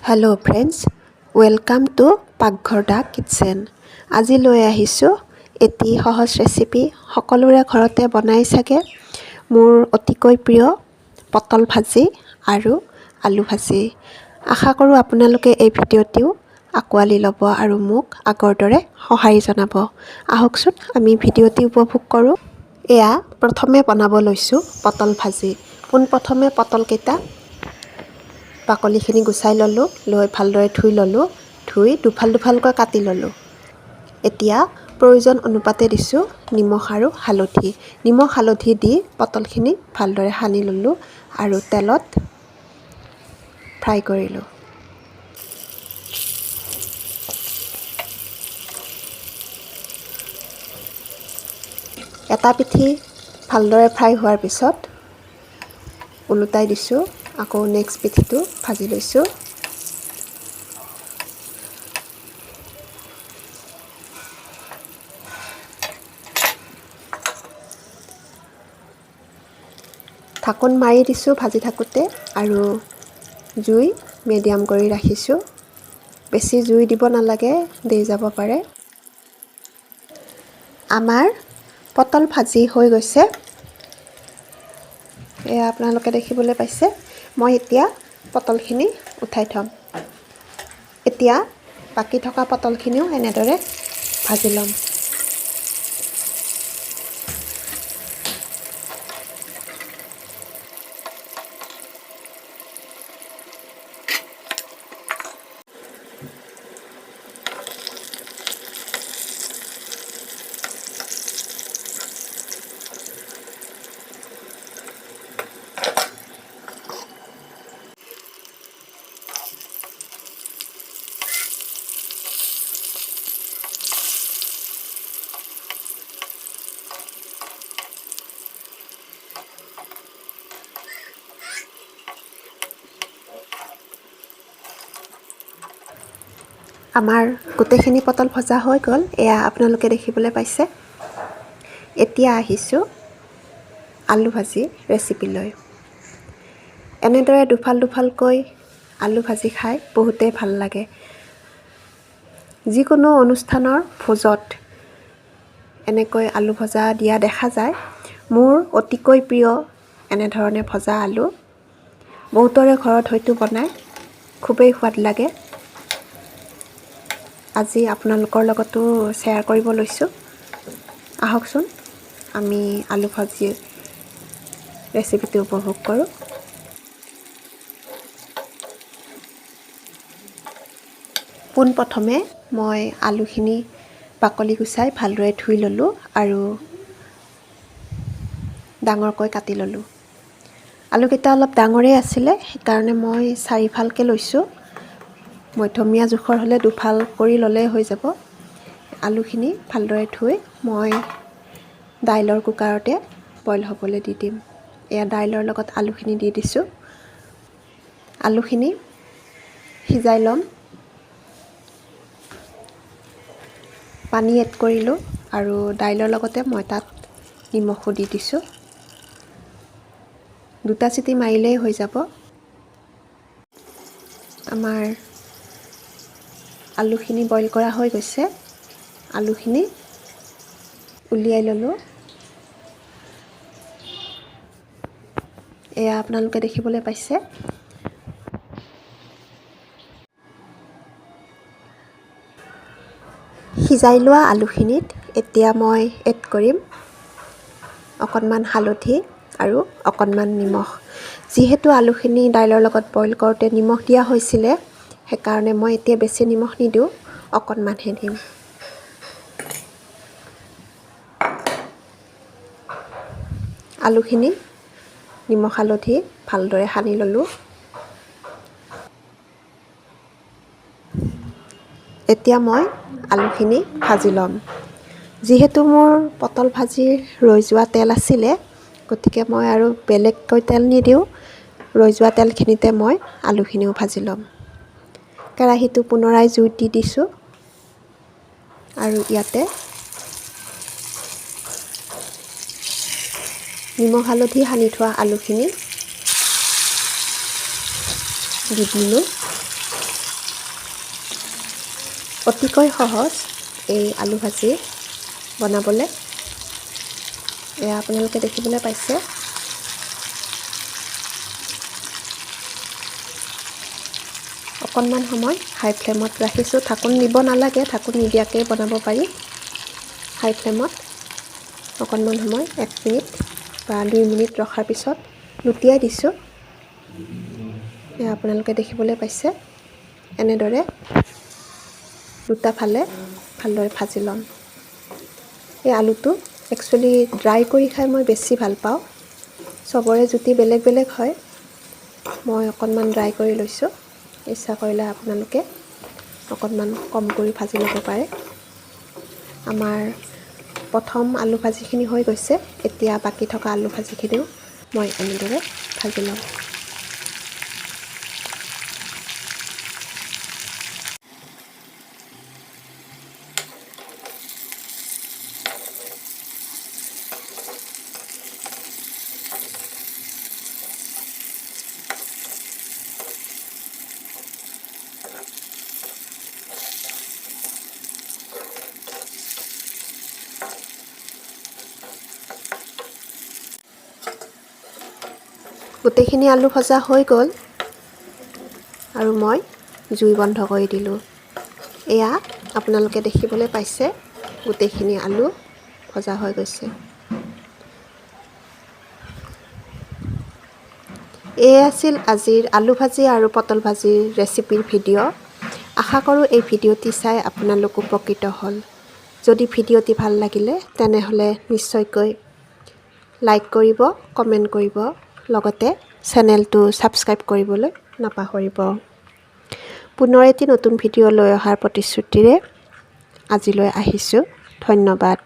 Hello' friends, welcome to Pakghar the kitchen. আজি লৈ আহিছোঁ এটি সহজ ৰেচিপি। সকলোৰে ঘৰতে বনাই চাগে। মোৰ অতিকৈ প্ৰিয় পটল ভাজি আৰু আলু ভাজি। আশা কৰোঁ আপোনালোকে এই ভিডিঅ'টিও আঁকোৱালি ল'ব আৰু মোক আগৰ দৰে সঁহাৰি জনাব। আহকচোন, আমি ভিডিঅ'টি উপভোগ কৰোঁ। এয়া প্ৰথমে বনাব লৈছোঁ পটল ভাজি। পোনপ্ৰথমে পটলকেইটা বাকলিখিনি গুচাই ল'লোঁ, লৈ ভালদৰে ধুই ল'লোঁ। ধুই দুফাল দুফালকৈ কাটি ল'লোঁ। এতিয়া প্ৰয়োজন অনুপাতে দিছোঁ নিমখ আৰু হালধি। নিমখ হালধি দি পটলখিনি ভালদৰে সানি ল'লোঁ আৰু তেলত ফ্ৰাই কৰিলোঁ। এটা পিঠি ভালদৰে ফ্ৰাই হোৱাৰ পিছত ওলোটাই দিছোঁ। আকৌ নেক্সট পিঠিটো ভাজি লৈছোঁ। ঢাকোন মাৰি দিছোঁ ভাজি থাকোঁতে আৰু জুই মিডিয়াম কৰি ৰাখিছোঁ। বেছি জুই দিব নালাগে, দেই যাব পাৰে। আমাৰ পটল ভাজি হৈ গৈছে, এয়া আপোনালোকে দেখিবলৈ পাইছে। মই এতিয়া পটলখিনি উঠাই থ'ম। এতিয়া বাকী থকা পটলখিনিও এনেদৰে ভাজি ল'ম। আমাৰ গোটেইখিনি পটল ভজা হৈ গ'ল, এয়া আপোনালোকে দেখিবলৈ পাইছে। এতিয়া আহিছোঁ আলু ভাজি ৰেচিপিলৈ। এনেদৰে দুফাল দুফালকৈ আলু ভাজি খাই বহুতেই ভাল লাগে। যিকোনো অনুষ্ঠানৰ ভোজত এনেকৈ আলু ভজা দিয়া দেখা যায়। মোৰ অতিকৈ প্ৰিয় এনেধৰণে ভজা আলু। বহুতৰে ঘৰত হয়তো বনায়, খুবেই সোৱাদ লাগে। আজি আপোনালোকৰ লগতো শ্বেয়াৰ কৰিব লৈছোঁ। আহকচোন, আমি আলু ভাজি ৰেচিপিটো উপভোগ কৰোঁ। পোনপ্ৰথমে মই আলুখিনি বাকলি গুচাই ভালদৰে ধুই ল'লোঁ আৰু ডাঙৰকৈ কাটি ল'লোঁ। আলুকেইটা অলপ ডাঙৰেই আছিলে, সেইকাৰণে মই চাৰিফালকৈ লৈছোঁ। মধ্যমীয়া জোখৰ হ'লে দুফাল কৰি ল'লেই হৈ যাব। আলুখিনি ভালদৰে ধুই মই দাইলৰ কুকাৰতে বইল হ'বলৈ দি দিম। এয়া দাইলৰ লগত আলুখিনি দি দিছোঁ। আলুখিনি সিজাই ল'ম। পানী এড কৰিলোঁ আৰু দাইলৰ লগতে মই তাত নিমখো দি দিছোঁ। দুটা চিটি মাৰিলেই হৈ যাব। আমাৰ আলুখিনি বইল কৰা হৈ গৈছে। আলুখিনি উলিয়াই ল'লোঁ, এয়া আপোনালোকে দেখিবলৈ পাইছে। সিজাই লোৱা আলুখিনিত এতিয়া মই এড কৰিম অকণমান হালধি আৰু অকণমান নিমখ। যিহেতু আলুখিনি দাইলৰ লগত বইল কৰোঁতে নিমখ দিয়া হৈছিলে, সেইকাৰণে মই এতিয়া বেছি নিমখ নিদিওঁ, অকণমানহে দিম। আলুখিনি নিমখ হালধি ভালদৰে সানি ল'লোঁ। এতিয়া মই আলুখিনি ভাজি ল'ম। যিহেতু মোৰ পটল ভাজিৰ ৰৈ যোৱা তেল আছিলে, গতিকে মই আৰু বেলেগকৈ তেল নিদিওঁ। ৰৈ যোৱা তেলখিনিতে মই আলুখিনিও ভাজি ল'ম। কেৰাহীটো পুনৰাই জুইত দি দিছোঁ আৰু ইয়াতে নিমখ হালধি সানি থোৱা আলুখিনি দি দিলোঁ। অতিকৈ সহজ এই আলু ভাজি বনাবলৈ। এয়া আপোনালোকে দেখিবলৈ পাইছে। অকণমান সময় হাই ফ্লেমত ৰাখিছোঁ। ঢাকোন দিব নালাগে, ঢাকোন নিদিয়াকৈ বনাব পাৰি। হাই ফ্লেমত অকণমান সময় 1 মিনিট বা 2 মিনিট ৰখাৰ পিছত লুটিয়াই দিছোঁ। এয়া আপোনালোকে দেখিবলৈ পাইছে। এনেদৰে দুটা ফালে ভালদৰে ভাজি ল'ম। এই আলুটো একচুৱেলি ড্ৰাই কৰি খাই মই বেছি ভাল পাওঁ। চবৰে জুতি বেলেগ বেলেগ হয়। মই অকণমান ড্ৰাই কৰি লৈছোঁ। ইচ্ছা কৰিলে আপোনালোকে অকণমান কম কৰি ভাজি ল'ব পাৰে। আমাৰ প্ৰথম আলু ভাজিখিনি হৈ গৈছে। এতিয়া বাকী থকা আলু ভাজিখিনিও মই এনেদৰে ভাজি ল'ম। গোটেইখিনি আলু ভজা হৈ গ'ল আৰু মই জুই বন্ধ কৰি দিলোঁ। এয়া আপোনালোকে দেখিবলৈ পাইছে, গোটেইখিনি আলু ভজা হৈ গৈছে। এয়ে আছিল আজিৰ আলু ভাজি আৰু পটল ভাজিৰ ৰেচিপিৰ ভিডিঅ'। আশা কৰোঁ এই ভিডিঅ'টি চাই আপোনালোক উপকৃত হ'ল। যদি ভিডিঅ'টি ভাল লাগিলে তেনেহ'লে নিশ্চয়কৈ লাইক কৰিব, কমেণ্ট কৰিব, লগতে চেনেলটো ছাবস্ক্ৰাইব কৰিবলৈ নাপাহৰিব। পুনৰ এটি নতুন ভিডিঅ' লৈ অহাৰ প্ৰতিশ্ৰুতিৰে আজিলৈ আহিছোঁ। ধন্যবাদ।